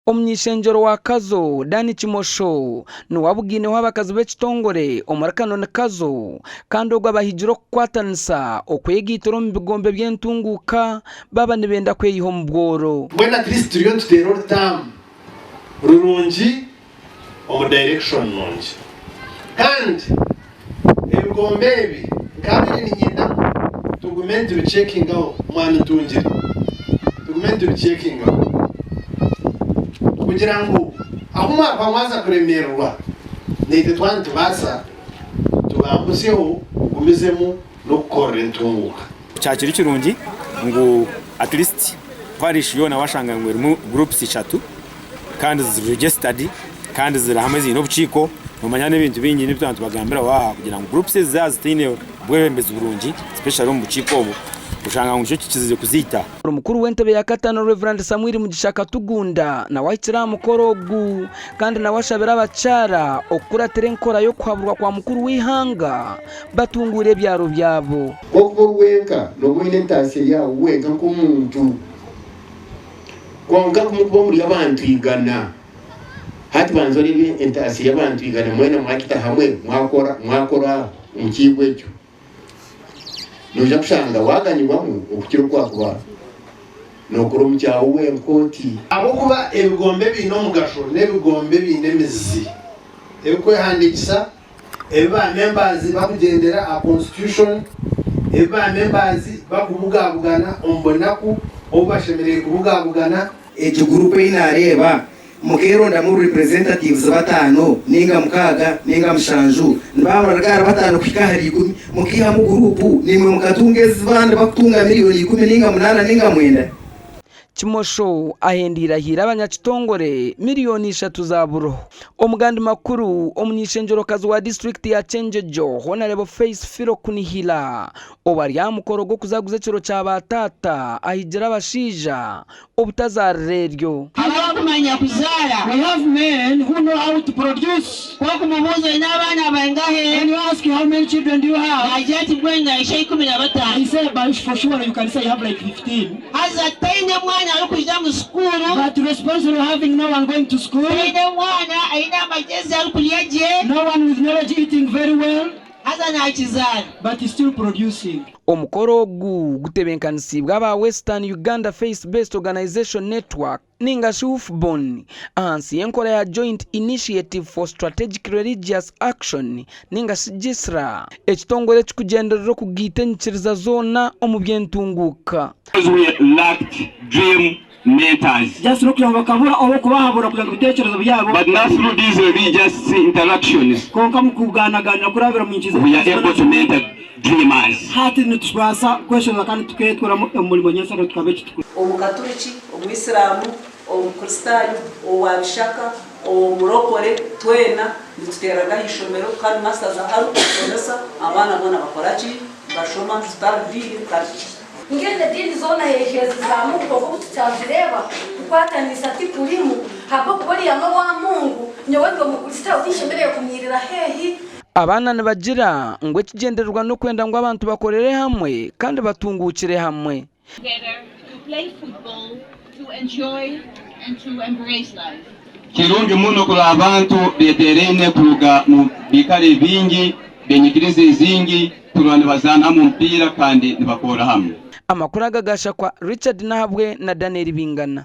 Omuny'eishengyero wa Kazo, Dan Kimosho, niwe abugaineho abakazi b'ekitongore omuri Kanoni Kazo kandi ogwo abahigire okukwatanisa okwegaitira omu bigombe by'entunguuka baaba nibenda kweyiha omu bworo. Mbwenu at least turiyo nituteera orutaamu rurungi omu direction nungi. Kandi ebigombe ebi nkabaire niinyenda ngu tugume nitubicekingaho Mwami Ntungire, tugume nitubicekingaho kugira ngu ahu mwakuba mwaza kuremererwa naitwe twaba nitubaasa tubambusyeho mugumizemu n'okukorera entunguuka. Kyakiri kirungi ngu at least parish yoona washanga ngu erimu groups ishatu kandi ziri registered kandi ziri hamwe ziine obukiiko, nomanya n'ebintu bingi ebi twaba nitubagambiraho aha kugira ngu groups ezi zaaba zitaine bwebembezi burungi especially omu bukiiko obu, oshanga ngu nikyo kikizire kuziita. Omukuru w'entebe ya kataano Rev. Samuel Mugisha Katugunda nawe ahikire aha mukoro ogu kandi nawe ashabire abakyara okukuratira enkora y'okuhaburwa kwa mukuru w'eihanga batunguure ebyaro byabo. Ku orikuba ori wenka, nooba oine entaasya yaawe wenka nk'omuntu. Kwonka ku murikuba muri abantu igana, hati banza oreebe entaasya y'abantu igana mwena mwagita hamwe mwakora mwakora omu kiibo ekyo, noija kushanga waaganyirwamu okukira oku waakuba nookora omu kyawe wenka oti. Ahabw'okuba ebigombe ebiine omugasho n'ebigombe ebiine emizi ebikwehandiikisa ebi ba members bakugyendera aha constitution, ebi ba members bakubugabugana omu bunaku obu bashemereire kubugabugana. Egi gurupu ei naareeba, mukeerondamu representatives bataano nainga mukaaga nainga mushanju, nibaaba bari ahari bataano kuhika ahari ikumi, mukaihamu gurupu, naimwe mukatunga ezi bandi bakutunga miriyoni ikumi nainga munaana nainga mwenda. Kimosho ahendeire ahaire abanyakitongore miriyoni ishatu za buroho. Omugandi makuru omuny'eishengyerokazi wa disiturikiti ya Kyengyegyo, Honarebo Faith Philo Kunihila obu ari aha mukoro gw'okuzaguza ekiro kya ba taata ahigire abashaija obutazaarira eryo. Abakumanya kuzaara. We have men who know how to produce. Ku okumubuuza oine abaana baingahe? When you ask how many children do you have? Naagira ati mbwenu nahisha 15. He say but for sure you can say I have like 15. Haza taine mwana arikwija omu sukuru. But responsible having no one going to school. Taine mwana aine amagyezi arikurya gye. No one with knowledge eating very well. Haza nakizaara. But still producing. Omukoro ogu gutebenkanisiibwe aba Western Uganda Faith Based Organization Network ninga shi WUFBON ahansi y'enkora ya Joint Initiative for Strategic Religious Action ninga shi JISRA, ekitongore ekirikugyenderera okugaita enyikiriza zoona omu by'entunguuka. Because we lacked dream mentors. Just n'okugira ngu bakabura ow'okubahabura kugira ngu ebiteekyerezo byabo. But now through these religious interactions. Kwonka omu kugaanagaanira kurabira omu nyikiriza. We are able to mentor dreamers. Hati nitubaasa kwesherura kandi tukeeturamu omu murimo nyentsya tukaba eki tukuri. Omukaturiki, Omwisiraamu, Omukristaayo, owa bishaka, omurokore, twena nituteerana aha ishomero kandi masters arikutushomesa abaana boona bakora ki? Bashoma tutari diini tutari ki. Mbwenu ediini zoona haihi ezi za Mungu kwonka obu tukyazireeba kukwatanisa tikurimu ahabw'okuba oriya n'owa Mungu nyowe ndi Omukristaayo tinshemereire kumwirira haihi. Abaana nibagira ngu ekigyendererwa n'okwenda ngu abantu bakorere hamwe kandi batunguukire hamwe. Together to play football, to enjoy and to embrace life. Kirungi muno kurora abantu beteeraine kuruga mu biikaro ebingi, b'enyikiriza ezingi kurora nibazaana hamu omupiira kandi nibakorra hamu. Amakuru aga gashakwa Richard Nahabwe na Daniel Bingana.